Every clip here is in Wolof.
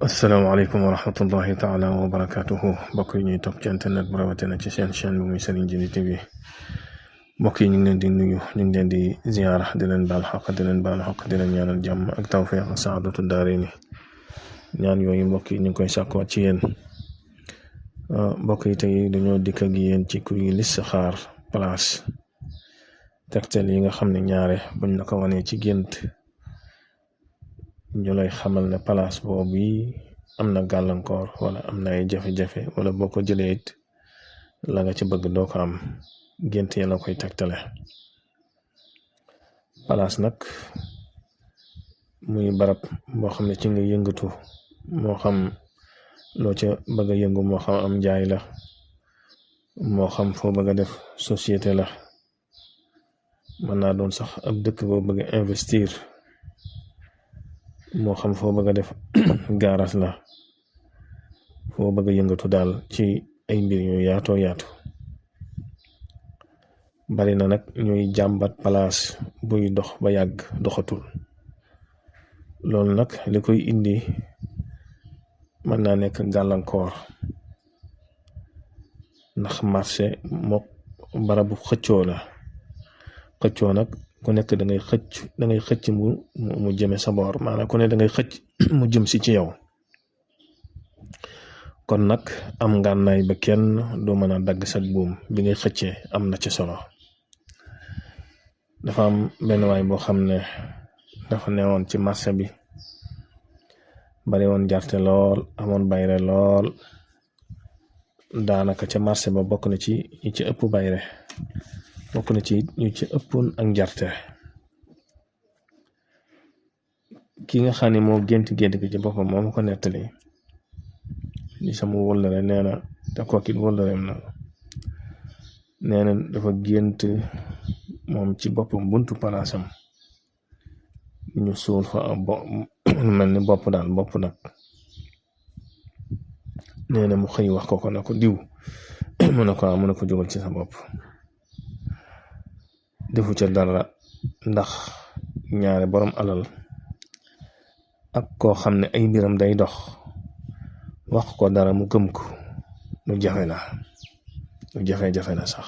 asalaamaaleykum wa rahmatullahi taala wa barakatuhu mbokk yi ñuy topp ci internet bu rawatina ci seen chaîne bi muy Serigne Djily TV mbokk yi ñu ngi leen di nuyu ñu ngi leen di ziyaara di leen baal xaq di leen baal xaq di leen ñaanal jàmm ak tawfeex ak saadatu daarayni ñaan yooyu mbokk yi ñu ngi koy sàkkuwaat ci yéen mbokk yi tey dañoo dikk ak yéen ci kuy listixaar place tegtal yi nga xam ne ñaare buñ la ko wanee ci gént ñu lay xamal ne place boobu yi am na gàllankoor wala am na ay jafe-jafe wala boo ko jëlee it la nga ci bëgg doo ko am gént ya la koy tegtale place nag muy barab boo xam ne ci nga yëngatu moo xam loo ca bëgg a yëngu moo xam am njaay la moo xam foo bëgg a def société la mën naa doon sax ab dëkk boo bëgg a investir moo xam foo bëgg a def gaaras la foo bëgg a yëngatu daal ci ay mbir yu yaatoo yaatu bari na nag ñuy jàmbat palaas buy dox ba yàgg doxatul loolu nag li koy indi mën naa nekk gàllankoor ndax marché mook barabu xëccoo la xëccoo nag ku nekk da ngay xëcc mu jëme sa boor maanaam ku ne da ngay xëcc mu jëm si ci yow kon nag am ngànnaay ba kenn du mën a dagg sa buum bi ngay xëccee am na ci solo dafa am benn waay boo xam ne dafa newoon ci marché bi bari woon jarte lool amoon bayre lool daanaka ca marché ba bokk na ci ñi ci ëpp bayre bokk na ci ñu ci ëppoon ak njarte ki nga xam ne moo gént gi ci boppam moo ma ko nettali di sama wóllare nee na te kookit wóllareem na nee na dafa gént moom ci boppam buntu palaasam ñu suul fa mel ni bopp daal bopp nag nee na mu xëy wax ko na ko diw mu ne ko jógal ci sa bopp defu ca dara ndax ñaare borom alal ak koo xam ne ay mbiram day dox wax ko dara mu gëm ko lu jafe la sax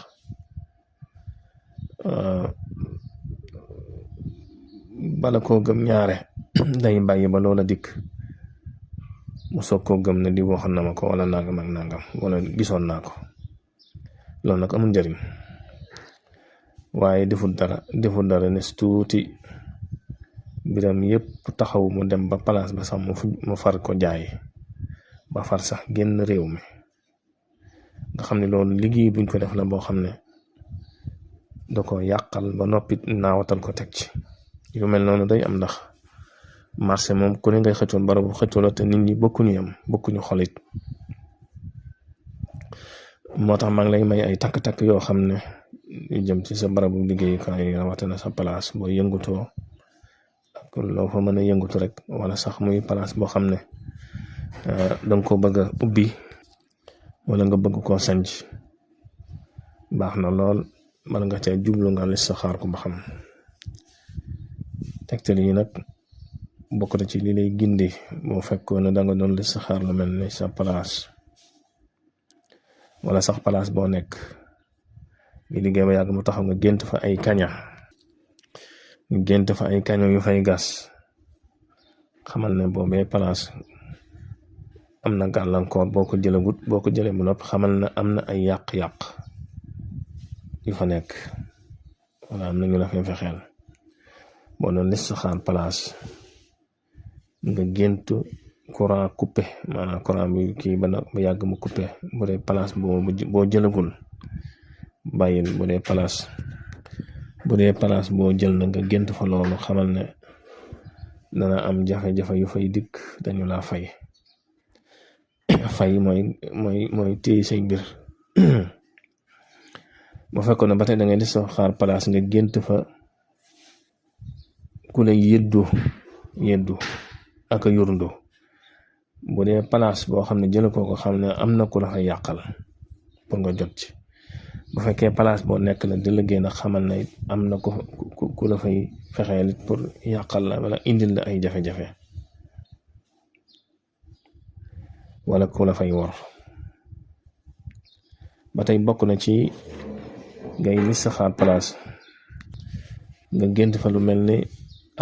bala koo gëm ñaare day bàyyi ba loola dikk mu soog koo gëm ne di waxoon na ma ko wala nangam ak nangam wala gisoon naa ko loolu nag amul njëriñ waaye deful dara ne tuuti biram yépp taxaw mu dem ba place ba sax mu far ko jaay ba far sax génn réew mi nga xam ne loolu liggéey buñ ko def la boo xam ne da ko yàqal ba noppi naawatal ko teg ci yu mel noonu day am ndax marché moom ku ne ngay xëccoon barabu xëccoo la te nit ñi bokkuñu xolit moo tax maa ngi lay may ay takk-takk yoo xam ne yu jëm ci sa barabu liggéeyukaay rawatina sa place boo yëngutoo ak loo fa mën a yëngutu rek wala sax muy place boo xam ne danga ko bëgg a ubbi wala nga bëgg koo sanc baax na lool mën nga ca jublu nga listixaar ko ba xam tegtal yi nag bokk na ci li lay gindi boo fekkoon ne danga doon listixaar lu mel ni sa place wala sax place boo nekk li liggéey ba yàgg mu taxaw nga gént fa ay kaña yu fay gas xamal ne boobee place am na gàllankoor boo ko jëlee bu noppi xamal ne am na ay yàq-yàq yu fa nekk wala am na ñu la fay fexeel boo doon listixaar place nga gént courant coupé maanaam courant bi kii ba yàgg mu coupé bu dee place boo jëlagul bàyyil bu dee place boo jël na nga gént fa loolu xamal ne dana am jafe-jafe yu fay dikk dañu laa fay mooy téye say mbir bu fekkoon ne ba tey da ngay listixaar place nga gént fa ku lay yeddu ak a yurndu bu dee place boo xam ne jël ko xam ne am na ku la fay yàqal pour nga jot ci bu fekkee place boo nekk la di liggéey nag xamal na am na ku la fay fexeel pour yàqal la wala indil la ay jafe-jafe wala ku la fay wor. ba tey bokk na ci ngay listixaar place nga gént fa lu mel ni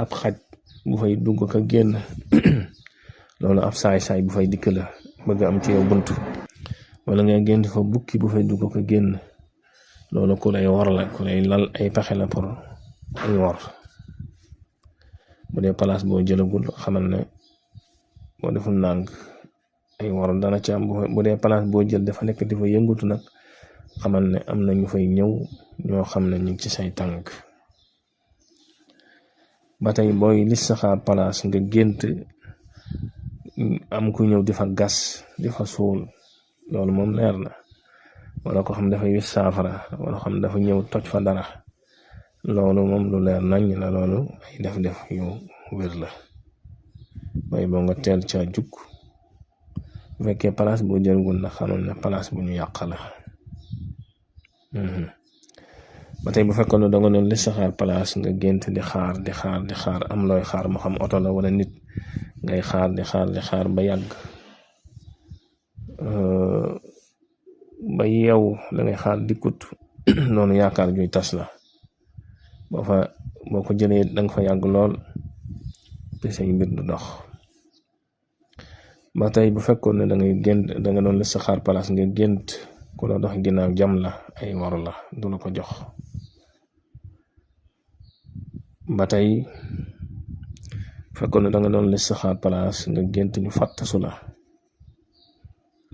ab xaj bu fay dugg ka génn loolu ab saay-saay bu fay dikk la bëgg am ci yow bunt. wala nga gént fa bukki bu fay dugg ka génn loolu ku lay wor la, ku lay lal ay pexe la pour ay wor. bu dee place boo jëlagul xamal ne boo deful nànk ay wor dana ci am. bu dee place boo jël dafa nekk di fa yëngutu nag xamal ne am na ñu fay ñëw ñoo xam ne ñu ngi ci say tànk. ba tey booy listixaar place nga gént am ku ñëw di fa gas di fa suul loolu moom leer na. wala ko xam dafa wis saafara wala xam dafa ñëw toj fa dara loolu moom lu leer nañ la. loolu ay def-def yu wér la bay boo nga teel ca jukk. bu fekkee place boo jëlgul na xamal ne place bu ñu yàq la. ba tey bu fekkoon ne danga doon listixaar place nga gént di xaar am looy xaar moo xam oto la wala nit ngay xaar ba yàgg ba yeewu la ngay xaar dikkut noonu yaakaar juy tas la. boo ko jëlee danga fa yàgg lool te say mbir du dox. ba tey bu fekkoon ne danga doon listixaar place nga gént ku la dox ginnaaw jam la ay wor la du la ko jox. ba tey fekkoon ne danga doon listixaar place nga gént ñu fàttasu la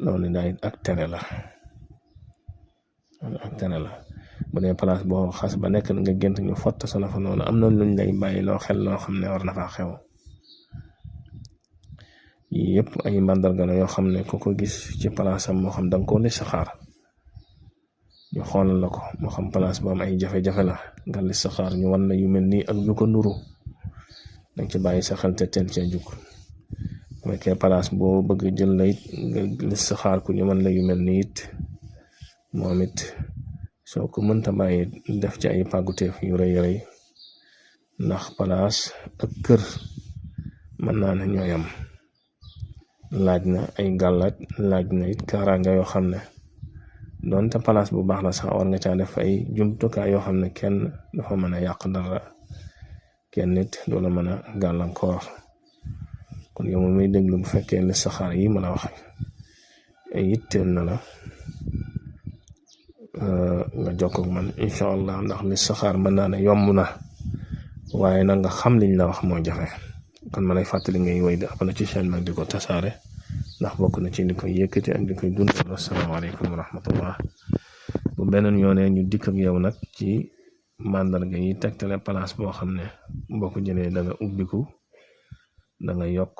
loolu daay ak tere la. bu dee place boo xas ba nekk nga gént ñu fàttasu la fa noonu am na luñ lay bàyyi loo xel loo xam ne war na faa xew. yii yëpp ay màndarga la yoo xam ne ku ko gis ci place am moo xam danga ko listixaar ñu xoolal la ko moo xam place bu am ay jafe-jafe la nga listixaar ñu wan la yu mel nii ak yu ko nuru danga ci bàyyi sa xel te teel cee jug. bu fekkee place boo bëgg jël la it nga listixaar ku ñu wan la yu mel nii it moom it soo ko mënta bàyyi def ci ay pàgguteef yu rëy ndax place ak kër mën naa ne ñooyam. laaj na ay gàllaaj laaj na it kaaraanga yoo xam ne doonte place bu baax la sax war nga caa def ay jumtukaay yoo xam ne kenn dafa mën a yàq dara kenn nit du la mën a gàllankoor. kon yow moom muy déglu bu fekkee listixaar yi ma la wax ay yitteel na la nga jokkoo ak man incha allah ndax listixaar mën naa ne yomb na waaye nag nga xam liñ la wax moo jafe. kon ma lay fàttali ngay woy di abonné ci chaîne mag di ko tasaare ndax bokk na ci li koy yëkkati ak di koy dundal. asalaamaaleykum wa rahmatullah. bu beneen yoonee ñu dikk ak yow nag ci màndarga yi tegtale place boo xam ne boo ko jëlee da nga ubbiku da nga yokk